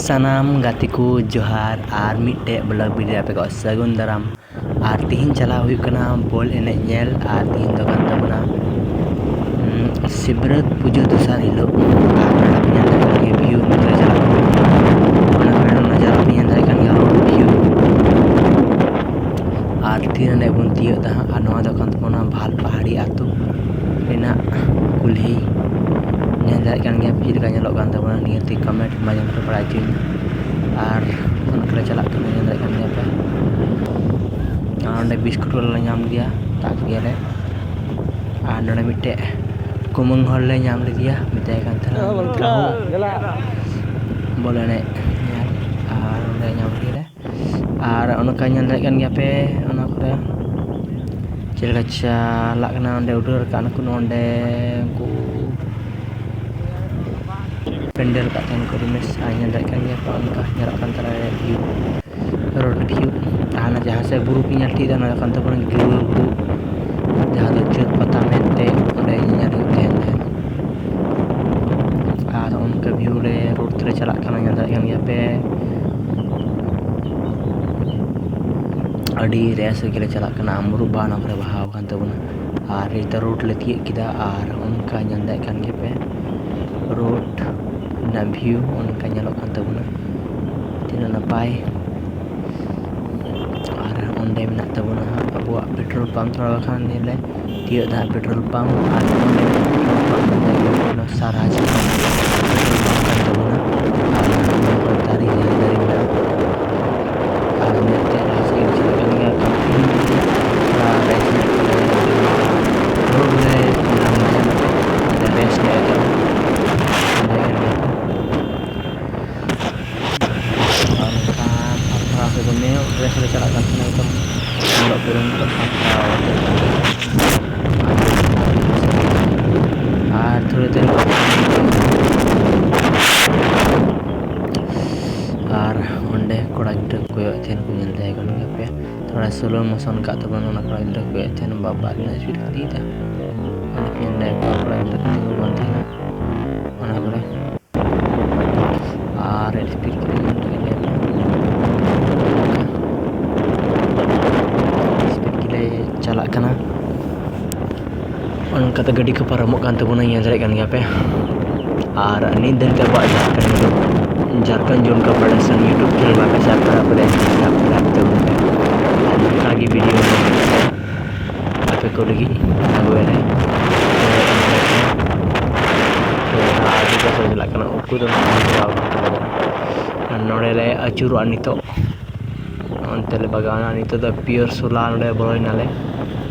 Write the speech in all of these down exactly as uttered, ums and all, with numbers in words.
ᱥᱟᱱᱟᱢ ᱜᱟᱛᱮ ᱠᱚ ᱡᱚᱦᱟᱨ, ᱟᱨ ᱢᱤᱫᱴᱮᱡ vlog video ᱟᱯᱮ ᱠᱚ ᱥᱟᱹᱜᱩᱱ ᱫᱟᱨᱟᱢ᱾ ᱟᱨ ᱛᱤᱦᱤᱧ ᱪᱟᱞᱟᱣ ᱦᱩᱭᱩᱜ ᱠᱟᱱᱟ ᱵᱚᱞ ᱮᱱᱮᱡ ᱧᱮᱞ, ᱟᱨ ᱛᱤᱦᱤᱧ ᱫᱚ ᱠᱟᱱ ᱛᱟᱵᱚᱱᱟ, ᱩᱸ, ᱥᱤᱵᱨᱟᱹᱛ ᱯᱩᱡᱟᱹ ᱫᱚᱥᱟᱨ ᱦᱤᱞᱳᱜ᱾ ᱟᱨ ᱱᱚᱰᱮ ᱯᱮ ᱧᱮᱞ ᱫᱟᱲᱮᱭᱟᱜ ᱠᱟᱱ ᱜᱮᱭᱟ view ᱱᱚᱛᱮ ᱪᱟᱞᱟᱜ ᱠᱟᱱᱟ᱾ ᱚᱱᱟ ᱠᱚᱨᱮ ᱚᱱᱟ ᱪᱟᱞᱟᱜ ᱯᱮ ᱧᱮᱞ ᱫᱟᱲᱮᱭᱟᱜ ᱠᱟᱱ ᱜᱮᱭᱟ road view᱾ ᱟᱨ ᱛᱤᱱ ᱨᱮ ᱵᱚᱱ ᱛᱤᱭᱳᱜ ᱫᱟ ᱦᱟᱸᱜ, ᱟᱨ ᱱᱚᱣᱟ ᱫᱚ ᱠᱟᱱ ᱛᱟᱵᱚᱱᱟ ᱵᱷᱟᱞ ᱯᱟᱦᱟᱲᱤ ᱟᱹᱛᱩ ᱨᱮᱱᱟᱜ ᱠᱩᱞᱦᱤ᱾ ᱧᱮᱞ ᱫᱟᱲᱮᱭᱟᱜ ᱠᱟᱱ ᱜᱮᱭᱟ ᱪᱮᱫ ᱞᱮᱠᱟ ᱧᱮᱞᱚᱜ ᱠᱟᱱ ᱛᱟᱵᱚᱱᱟ, ᱱᱤᱦᱟᱹᱛ ᱜᱮ comment ᱢᱟᱫᱽᱫᱷᱚᱢ ᱛᱮ ᱵᱟᱲᱟᱭ ᱦᱚᱪᱚᱧ ᱢᱮ᱾ ᱟᱨ ᱚᱱᱟ ᱠᱚᱞᱮ ᱪᱟᱞᱟᱜ ᱠᱟᱱᱟ, ᱧᱮᱞ ᱫᱟᱲᱮᱭᱟᱜ ᱠᱟᱱ ᱜᱮᱭᱟ ᱯᱮ᱾ ᱟᱨ ᱚᱸᱰᱮ ᱵᱤᱥᱠᱩᱴ ᱠᱚᱞᱮ ᱧᱟᱢ ᱜᱮᱭᱟ, ᱦᱟᱛᱟᱣ ᱜᱮᱭᱟᱞᱮ᱾ ᱟᱨ ᱱᱚᱰᱮ ᱢᱤᱫᱴᱮᱡ ᱠᱩᱢᱟᱹᱝ ᱦᱚᱲ ᱞᱮ ᱧᱟᱢ ᱞᱮᱫᱮᱭᱟ, ᱢᱮᱛᱟᱭ ᱠᱟᱱ ᱛᱟᱦᱮᱱᱟ, "ᱵᱟᱹᱦᱩ, ᱵᱚᱞ ᱮᱱᱮᱡ ᱧᱮᱞ", ᱟᱨ ᱚᱸᱰᱮ ᱧᱟᱢ ᱠᱮᱫᱮᱭᱟᱞᱮ᱾ ᱟᱨ ᱚᱱᱠᱟ ᱧᱮᱞ ᱫᱟᱲᱮᱭᱟᱜ ᱠᱟᱱ ᱜᱮᱭᱟ ᱯᱮ, ᱚᱱᱟ ᱠᱚᱨᱮ ᱪᱮᱫ ᱞᱮᱠᱟ ᱪᱟᱞᱟᱜ ᱠᱟᱱᱟ᱾ ᱚᱸᱰᱮ ᱩᱰᱟᱹᱣ ᱨᱟᱠᱟᱵ ᱱᱟᱠᱚ, ᱱᱚᱰᱮ ᱩᱱᱠᱩ ᱯᱮᱱᱰᱮᱞ ᱠᱟᱜ ᱛᱟᱦᱮᱱ ᱠᱚ ᱟᱹᱰᱤ ᱢᱚᱡᱽ᱾ ᱟᱨ ᱧᱮᱞ ᱫᱟᱲᱮᱭᱟᱜ ᱠᱟᱱ ᱜᱮᱭᱟ ᱯᱮ, ᱚᱱᱠᱟ ᱧᱮᱞᱚᱜ ᱠᱟᱱ ᱛᱟᱞᱮᱭᱟ view, road view᱾ ᱟᱨ ᱚᱱᱟ ᱡᱟᱦᱟᱸ ᱥᱮᱫ ᱵᱩᱨᱩ ᱯᱮ ᱧᱮᱞ ᱴᱷᱤᱠ ᱫᱟ, ᱚᱱᱟ ᱫᱚ ᱠᱟᱱ ᱛᱟᱵᱚᱱᱟ ᱜᱤᱨᱣᱟᱹ ᱵᱩᱨᱩ, ᱡᱟᱦᱟᱸ ᱫᱚ ᱪᱟᱹᱛ ᱯᱟᱛᱟ ᱢᱮᱱᱛᱮ ᱚᱸᱰᱮ ᱧᱮᱧᱮᱞ ᱦᱩᱭᱩᱜ ᱛᱟᱦᱮᱱ ᱛᱟᱦᱮᱸᱫ᱾ ᱟᱨ ᱚᱱᱠᱟ view ᱞᱮ road ᱛᱮᱞᱮ ᱪᱟᱞᱟᱜ ᱠᱟᱱᱟ, ᱧᱮᱞ ᱫᱟᱲᱮᱭᱟᱜ ᱠᱟᱱ ᱜᱮᱭᱟ ᱯᱮ᱾ ᱟᱹᱰᱤ ᱨᱮᱥ ᱨᱮᱜᱮ ᱞᱮ ᱪᱟᱞᱟᱜ ᱠᱟᱱᱟ, ᱟᱢᱨᱩᱵ ᱵᱟᱦᱟ ᱚᱱᱟ ᱠᱚᱨᱮ ᱵᱟᱦᱟ ᱟᱠᱟᱱ ᱛᱟᱵᱚᱱᱟ᱾ ᱟᱨ ᱱᱤᱛᱚᱜ road ᱞᱮ ᱛᱤᱭᱳᱜ ᱠᱮᱫᱟ, ᱟᱨ ᱚᱱᱠᱟ ᱧᱮᱞ ᱫᱟᱲᱮᱭᱟᱜ ᱠᱟᱱ ᱜᱮᱭᱟ ᱯᱮ road ᱨᱮᱱᱟᱜ view ᱚᱱᱠᱟ ᱧᱮᱞᱚᱜ ᱠᱟᱱ ᱛᱟᱵᱚᱱᱟ, ᱛᱤᱱᱟᱹᱜ ᱱᱟᱯᱟᱭ᱾ ᱟᱨ ᱚᱸᱰᱮ ᱢᱮᱱᱟᱜ ᱛᱟᱵᱚᱱᱟ ᱦᱟᱸᱜ ᱟᱵᱚᱣᱟᱜ petrol pump, ᱛᱷᱚᱲᱟ ᱵᱟᱠᱷᱟᱱ ᱱᱤᱭᱟᱹ ᱞᱮ ᱛᱤᱭᱳᱜ ᱫᱟ ᱦᱟᱸᱜ petrol pump᱾ ᱟᱨ ᱚᱸᱰᱮ ᱢᱮᱱᱟᱜ petrol pump ᱫᱚ ᱦᱩᱭᱩᱜ ᱠᱟᱱᱟ ᱥᱟᱨᱟ ᱡᱤᱵᱚᱱ petrol pump ᱠᱟᱱ ᱛᱟᱵᱚᱱᱟ᱾ ᱟᱨ ᱱᱚᱣᱟ ᱠᱚᱨᱮ ᱫᱟᱨᱮ ᱜᱮ ᱫᱟᱨᱮ ᱢᱮᱱᱟᱜᱼᱟ᱾ ᱟᱨ ᱱᱤᱛᱚᱜ ᱞᱟᱦᱟ ᱥᱮᱫ ᱜᱮ ᱪᱟᱞᱟᱜ ᱠᱟᱱ ᱜᱮᱭᱟ᱾ ᱛᱷᱚᱲᱟ rest ᱧᱚᱜ ᱠᱟᱛᱮ ᱨᱳᱰ ᱨᱮ ᱧᱟᱢ ᱧᱟᱢ ᱠᱟᱛᱮ ᱨᱮᱥᱴ ᱧᱚᱜ ᱮᱫᱟ᱾ ᱟᱨ ᱱᱚᱝᱠᱟ ᱛᱷᱚᱲᱟ ᱛᱷᱚᱲᱟ ᱥᱮ ᱫᱚᱢᱮ ᱨᱮᱥ ᱨᱮ ᱪᱟᱞᱟᱜ ᱠᱟᱱ ᱛᱟᱦᱮᱱᱟ, ᱮᱠᱫᱚᱢ ᱧᱮᱞᱚᱜ ᱯᱩᱨᱟᱹ ᱱᱤᱛᱚᱜ ᱥᱟᱢᱴᱟᱣ᱾ ᱟᱨ ᱛᱷᱚᱲᱟ ᱛᱟᱭᱚᱢ ᱟᱨ ᱚᱸᱰᱮ ᱠᱚᱲᱟ ᱜᱤᱫᱽᱨᱟᱹ ᱠᱚ ᱠᱚᱭᱚᱜ ᱛᱟᱦᱮᱱ ᱠᱚ ᱧᱮᱞ ᱛᱟᱦᱮᱸ ᱠᱟᱱ ᱜᱮᱭᱟ ᱯᱮ᱾ ᱛᱷᱚᱲᱟ slow motion ᱠᱟᱜ ᱛᱟᱵᱚᱱ, ᱚᱱᱟ ᱠᱚᱲᱟ ᱜᱤᱫᱽᱨᱟᱹ ᱠᱚᱭᱚᱜ ᱛᱟᱦᱮᱱ, ᱵᱟᱵᱟ ᱨᱮᱱᱟᱜ speed ᱤᱫᱤᱭᱮᱫᱟ᱾ ᱚᱱᱟ ᱠᱚ ᱧᱮᱞ ᱛᱟᱦᱮᱸ ᱠᱚᱲᱟ ᱜᱤᱫᱽᱨᱟᱹ ᱠᱚ ᱛᱤᱸᱜᱩ ᱠᱟᱱ ᱛᱟᱦᱮᱱᱟ ᱚᱱᱟ ᱠᱚᱨᱮ᱾ ᱠᱟᱛᱮ ᱜᱟᱹᱰᱤ ᱠᱚ ᱯᱟᱨᱚᱢᱚᱜ ᱠᱟᱱ ᱛᱟᱵᱚᱱᱟ, ᱧᱮᱞ ᱫᱟᱲᱮᱭᱟᱜ ᱠᱟᱱ ᱜᱮᱭᱟ ᱯᱮ᱾ ᱟᱨ ᱱᱤᱛ ᱫᱷᱟᱹᱨᱤᱡ ᱛᱮ ᱟᱵᱚᱣᱟᱜ Jharkhand, Jharkhand zone corporation YouTube channel ᱵᱟᱯᱮ subscribe ᱠᱟᱫᱟ, subscribe ᱛᱟᱵᱚᱱ ᱯᱮ᱾ ᱟᱨ ᱱᱚᱝᱠᱟ ᱜᱮ ᱵᱷᱤᱰᱤᱭᱳ ᱟᱯᱮ ᱠᱚ ᱞᱟᱹᱜᱤᱫ ᱟᱹᱜᱩᱭᱟᱞᱮ᱾ ᱟᱹᱰᱤ ᱵᱮᱥ ᱪᱟᱞᱟᱜ ᱠᱟᱱᱟ, ᱩᱱᱠᱩ ᱫᱚ ᱟᱨ ᱱᱚᱰᱮ ᱞᱮ ᱟᱹᱪᱩᱨᱚᱜᱼᱟ ᱱᱤᱛᱚᱜ᱾ ᱚᱱᱛᱮ ᱞᱮ ᱵᱟᱜᱟᱣᱱᱟ᱾ ᱱᱤᱛᱚᱜ ᱫᱚ ᱯᱤᱭᱳᱨ ᱥᱳᱞᱟ ᱱᱚᱰᱮ ᱵᱚᱞᱚᱭᱱᱟᱞᱮ᱾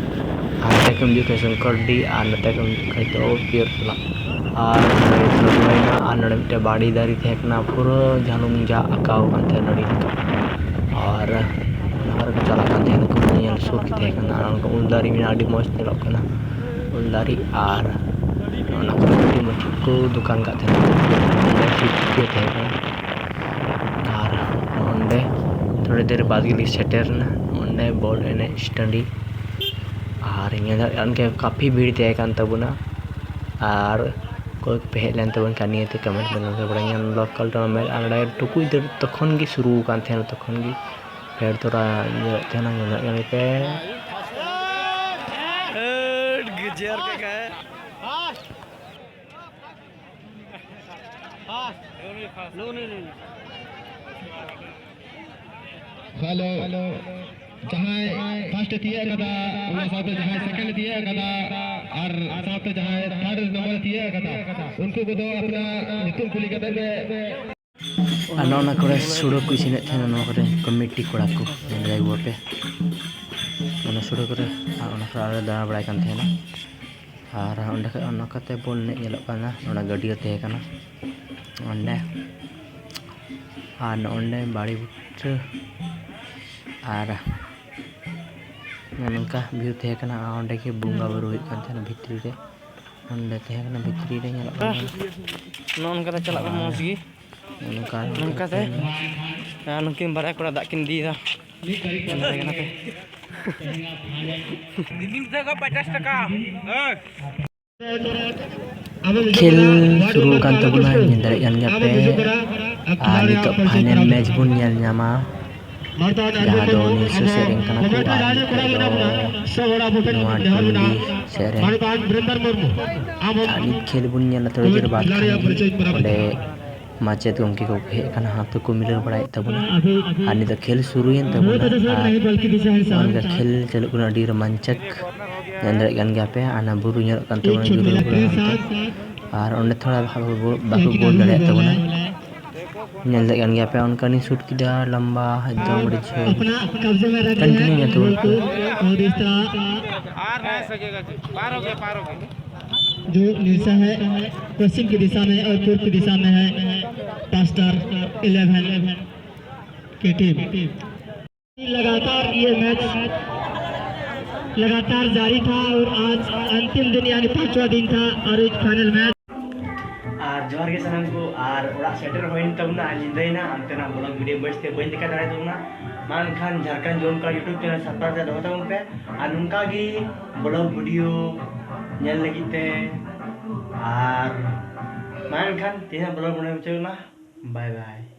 ᱦᱟᱱᱛᱮ ᱠᱷᱚᱱ ᱦᱤᱡᱩᱜ ᱠᱷᱟᱱ ᱥᱚᱝᱠᱚᱨ ᱰᱤ ᱟᱨ ᱱᱚᱛᱮ ᱠᱷᱚᱱ ᱦᱤᱡᱩᱜ ᱠᱷᱟᱱ ᱫᱚ ᱯᱤᱭᱳᱨ ᱥᱳᱞᱟ᱾ ᱟᱨ ᱱᱚᱰᱮ ᱵᱚᱞᱚᱭᱱᱟ ᱟᱨ ᱱᱚᱰᱮ ᱢᱤᱫᱴᱮᱱ ᱵᱟᱲᱮ ᱫᱟᱨᱮ ᱛᱟᱦᱮᱸ ᱠᱟᱱᱟ, ᱯᱩᱨᱟᱹ ᱡᱟᱹᱱᱩᱢ ᱡᱟ ᱟᱸᱠᱟᱣ ᱟᱠᱟᱱ ᱛᱟᱦᱮᱸᱱᱟ ᱱᱟᱹᱲᱤ ᱞᱮᱠᱟ᱾ ᱟᱨ ᱚᱱᱟ ᱠᱚᱨᱮ ᱠᱚ ᱪᱟᱞᱟᱜ ᱠᱟᱱ ᱛᱟᱦᱮᱸᱱᱟ, ᱠᱚ ᱧᱮᱞ ᱥᱩᱨ ᱜᱮ ᱛᱟᱦᱮᱸ ᱠᱟᱱᱟ᱾ ᱟᱨ ᱚᱱᱠᱟ ᱩᱞ ᱫᱟᱨᱮ ᱢᱮᱱᱟᱜᱼᱟ, ᱟᱹᱰᱤ ᱢᱚᱡᱽ ᱧᱮᱞᱚᱜ ᱠᱟᱱᱟ ᱩᱞ ᱫᱟᱨᱮ᱾ ᱟᱨ ᱚᱱᱟ ᱠᱚᱨᱮ ᱟᱹᱰᱤ ᱢᱚᱡᱽ ᱠᱚ ᱫᱚᱠᱟᱱ ᱠᱟᱜ ᱛᱟᱦᱮᱸᱱᱟ, ᱚᱸᱰᱮ ᱪᱮᱫ ᱪᱮᱫ ᱛᱟᱦᱮᱸ ᱠᱟᱱᱟ᱾ ᱟᱨ ᱱᱚᱰᱮ ᱛᱷᱚᱲᱤ ᱫᱮᱨ ᱵᱟᱫᱽ ᱜᱮᱞᱮ ᱥᱮᱴᱮᱨ ᱮᱱᱟ ᱱᱚᱰᱮ ᱵᱚᱞ ᱮᱱᱮᱡ ᱴᱟᱺᱰᱤ᱾ ᱟᱨ ᱧᱮᱞ ᱫᱟᱲᱮᱭᱟᱜ ᱠᱟᱱ ᱜᱮᱭᱟ, ᱠᱟᱯᱷᱤ ᱵᱷᱤᱲ ᱛᱟᱦᱮᱸ ᱠᱟᱱ ᱛᱟᱵᱚᱱᱟ᱾ ᱟᱨ ᱚᱠᱚᱭ ᱠᱚᱯᱮ ᱦᱮᱡ ᱞᱮᱱ ᱛᱟᱵᱚᱱ ᱠᱷᱟᱱ, ᱱᱤᱭᱟᱹᱛᱮ ᱠᱚᱢᱮᱱᱴ ᱵᱮᱱ ᱵᱟᱲᱟᱭᱟ᱾ ᱞᱳᱠᱟᱞ ᱴᱩᱨᱱᱟᱢᱮᱱᱴ ᱟᱨ ᱱᱚᱰᱮ ᱴᱩᱠᱩᱡ ᱫᱟᱹᱲ ᱛᱚᱠᱷᱚᱱ ᱜᱮ ᱥᱩᱨᱩ ᱟᱠᱟᱱ ᱛᱟᱦᱮᱱᱟ, ᱛᱚᱠᱷᱚᱱ ᱜᱮ ᱯᱷᱮᱰ ᱛᱚᱨᱟ ᱧᱮᱞᱮᱫ ᱛᱟᱦᱮᱱᱟ, ᱧᱮᱞ ᱫᱟᱲᱮᱭᱟᱜ ᱠᱟᱱ ᱜᱮᱯᱮ᱾ ᱟᱹᱰ ᱜᱟᱡᱟᱨ ᱠᱟᱠᱟ᱾ ᱦᱮᱞᱳ, ᱡᱟᱦᱟᱸᱭ ᱯᱷᱟᱥᱴ ᱮ ᱛᱤᱭᱟᱹᱜ ᱟᱠᱟᱫᱟ, ᱚᱱᱟ ᱥᱟᱶᱛᱮ ᱡᱟᱦᱟᱸᱭ ᱥᱮᱠᱮᱱᱰ ᱮ ᱛᱤᱭᱟᱹᱜ ᱟᱠᱟᱫᱟ, ᱟᱨ ᱥᱟᱶᱛᱮ ᱡᱟᱦᱟᱸᱭ ᱛᱷᱟᱨᱰ ᱱᱚᱢᱵᱚᱨ ᱮ ᱛᱤᱭᱟᱹᱜ ᱟᱠᱟᱫᱟ, ᱩᱱᱠᱩ ᱠᱚᱫᱚ ᱟᱯᱱᱟᱨ ᱧᱩᱛᱩᱢ ᱠᱩᱞᱤ ᱠᱟᱛᱮ ᱯᱮ᱾ ᱟᱨ ᱱᱚᱜᱼᱚ ᱱᱚᱣᱟ ᱠᱚᱨᱮ ᱥᱩᱲᱟᱹ ᱠᱚ ᱤᱥᱤᱱᱮᱫ ᱛᱟᱦᱮᱱᱟ, ᱱᱚᱣᱟ ᱠᱚᱨᱮ ᱠᱚᱢᱤᱴᱤ ᱠᱚᱲᱟ ᱠᱚ, ᱧᱮᱞ ᱫᱟᱲᱮᱭᱟᱠᱚᱣᱟ ᱯᱮ᱾ ᱚᱱᱟ ᱥᱩᱲᱟᱹ ᱠᱚᱨᱮ, ᱟᱨ ᱚᱱᱟ ᱠᱚᱨᱮ ᱟᱞᱮ ᱫᱟᱬᱟ ᱵᱟᱲᱟᱭ ᱠᱟᱱ ᱛᱟᱦᱮᱱᱟ᱾ ᱟᱨ ᱚᱸᱰᱮ ᱠᱷᱚᱡ ᱚᱱᱟ ᱠᱟᱛᱮ ᱵᱚᱞ ᱮᱱᱮᱡ ᱧᱮᱞᱚᱜ ᱠᱟᱱᱟ, ᱱᱚᱰᱮ ᱜᱟᱹᱰᱭᱟᱹ ᱛᱟᱦᱮᱸ ᱠᱟᱱᱟ ᱚᱸᱰᱮ᱾ ᱟᱨ ᱱᱚᱜᱼᱚᱸᱰᱮ ᱵᱟᱲᱮ ᱵᱩᱴᱟᱹ ᱟᱨ ᱱᱚᱜᱼᱚ ᱱᱚᱝᱠᱟ ᱵᱷᱤᱭᱩ ᱛᱟᱦᱮᱸ ᱠᱟᱱᱟ᱾ ᱟᱨ ᱚᱸᱰᱮ ᱜᱮ ᱵᱚᱸᱜᱟ ᱵᱩᱨᱩ ᱦᱩᱭᱩᱜ ᱠᱟᱱ ᱛᱟᱦᱮᱱᱟ ᱵᱷᱤᱛᱨᱤ ᱨᱮ, ᱚᱸᱰᱮ ᱛᱟᱦᱮᱸ ᱠᱟᱱᱟ ᱵᱷᱤᱛᱨᱤ ᱨᱮ ᱧᱮᱞᱚᱜ ᱠᱟᱱᱟ᱾ ᱱᱚᱜᱼᱚ ᱱᱚᱝᱠᱟ ᱫᱚ ᱪᱟᱞᱟᱜ ᱠᱟᱱᱟ ᱢᱚᱡᱽ ᱜᱮ᱾ ᱱᱚᱜᱼᱚ ᱱᱚᱝᱠᱟ ᱱᱚᱝᱠᱟ ᱛᱮ᱾ ᱟᱨ ᱱᱩᱠᱤᱱ ᱵᱟᱨᱭᱟ ᱠᱚᱲᱟ ᱫᱟᱜ ᱠᱤᱱ ᱤᱫᱤᱭᱮᱫᱟ᱾ ᱠᱷᱮᱞ ᱥᱩᱨᱩ ᱟᱠᱟᱱ ᱛᱟᱵᱚᱱᱟ, ᱧᱮᱞ ᱫᱟᱲᱮᱭᱟᱜ ᱠᱟᱱ ᱜᱮᱭᱟ ᱯᱮ᱾ ᱟᱨ ᱱᱤᱛᱚᱜ ᱯᱷᱟᱭᱱᱮᱞ ᱢᱮᱪ ᱵᱚᱱ ᱧᱮᱞ ᱧᱟᱢᱟ᱾ ᱡᱟᱦᱟᱸ ᱫᱚ ᱩᱱᱤᱥᱥᱚ ᱥᱮᱫ ᱨᱮᱱ ᱠᱟᱱᱟ ᱠᱚ ᱟᱨ ᱱᱤᱛᱚᱜ ᱫᱚ ᱱᱚᱣᱟ ᱴᱩᱭᱮᱱᱴᱤ ᱥᱮᱫ ᱨᱮᱱ᱾ ᱟᱹᱰᱤ ᱠᱷᱮᱞ ᱵᱚᱱ ᱧᱮᱞᱟ ᱛᱷᱚᱲᱟ ᱫᱮᱨ ᱵᱟᱫ ᱠᱷᱟᱱ ᱜᱮ ᱚᱸᱰᱮ ᱢᱟᱪᱮᱫ ᱜᱚᱢᱠᱮ ᱠᱚ ᱦᱮᱡ ᱟᱠᱟᱱᱟ, ᱦᱟᱛ ᱠᱚ ᱢᱤᱞᱟᱹᱣ ᱵᱟᱲᱟᱭᱮᱫ ᱛᱟᱵᱚᱱᱟ᱾ ᱟᱨ ᱱᱤᱛᱚᱜ ᱠᱷᱮᱞ ᱥᱩᱨᱩᱭᱮᱱ ᱛᱟᱵᱚᱱᱟ ᱟᱨ ᱱᱚᱜᱼᱚ ᱱᱚᱝᱠᱟ ᱠᱷᱮᱞ ᱪᱟᱹᱞᱩᱜ ᱠᱟᱱᱟ, ᱟᱹᱰᱤ ᱨᱳᱢᱟᱧᱪᱚᱠ᱾ ᱧᱮᱞ ᱫᱟᱲᱮᱭᱟᱜ ᱠᱟᱱ ᱜᱮᱭᱟ ᱯᱮ, ᱟᱨ ᱚᱱᱟ ᱵᱩᱨᱩ ᱧᱮᱞᱚᱜ ᱠᱟᱱ ᱛᱟᱵᱚᱱᱟ, ᱡᱩᱨᱩ ᱵᱩᱨᱩ ᱦᱟᱱᱛᱮ᱾ ᱟᱨ ᱚᱸᱰᱮ ᱛᱷᱚᱲᱟ ᱵᱟᱠᱚ ᱜᱳᱞ ᱫᱟᱲᱮᱭᱟᱜ ᱛᱟᱵᱚᱱᱟ᱾ ᱧᱮᱞ ᱫᱟᱲᱮᱭᱟᱜ ᱠᱟᱱ ᱜᱮᱭᱟ ᱯᱮ, ᱚᱱᱠᱟᱱᱤᱧ ᱥᱩᱴ ᱠᱮᱫᱟ ᱞᱟᱢᱵᱟ ᱮᱠᱫᱚᱢ ᱟᱹᱰᱤ ᱡᱷᱟᱹᱞ᱾ ᱠᱚᱱᱴᱤᱱᱤᱭᱩ ᱧᱮᱞ ᱛᱟᱵᱚᱱ ᱯᱮ᱾ जो निशा है पश्चिम की दिशा में और पूर्व की दिशा में है पास्टर इलेवन की टीम। लगातार ये मैच लगातार जारी था और आज अंतिम दिन यानी पांचवा दिन था और एक फाइनल मैच। ᱟᱨ ᱡᱚᱦᱟᱨ ᱜᱮ ᱥᱟᱱᱟᱢ ᱠᱚ, ᱟᱨ ᱚᱲᱟᱜ ᱥᱮᱴᱮᱨ ᱦᱩᱭᱮᱱ ᱛᱟᱵᱚᱱᱟ, ᱟᱨ ᱧᱤᱫᱟᱹᱭᱮᱱᱟ, ᱚᱱᱛᱮᱱᱟᱜ ᱵᱞᱚᱜ ᱵᱷᱤᱰᱤᱭᱳ ᱢᱚᱡᱽ ᱛᱮ ᱵᱟᱹᱧ ᱫᱮᱠᱷᱟᱣ ᱫᱟᱲᱮᱭᱟᱜ ᱛᱟᱵᱚᱱᱟ᱾ ᱢᱟ ᱮᱱᱠᱷᱟᱱ ᱡᱷᱟᱲᱠᱷᱚᱸᱰ ᱡᱚᱢ ᱠᱟ YouTube channel subscribe ᱠᱟᱛᱮ ᱫᱚᱦᱚ ᱛᱟᱵᱚᱱ ᱯᱮ, ᱟᱨ ᱱᱚᱝᱠᱟ ᱜᱮ ᱵᱞᱚᱜ ᱵᱷᱤᱰᱤᱭᱳ ᱧᱮᱞ ᱞᱟᱹᱜᱤᱫ ᱛᱮ᱾ ᱟᱨ ᱢᱟ ᱮᱱᱠᱷᱟᱱ ᱛᱮᱦᱮᱧᱟᱜ ᱵᱞᱚᱜ ᱱᱚᱰᱮ ᱢᱩᱪᱟᱹᱫ ᱮᱱᱟ, ᱵᱟᱭ ᱵᱟᱭ᱾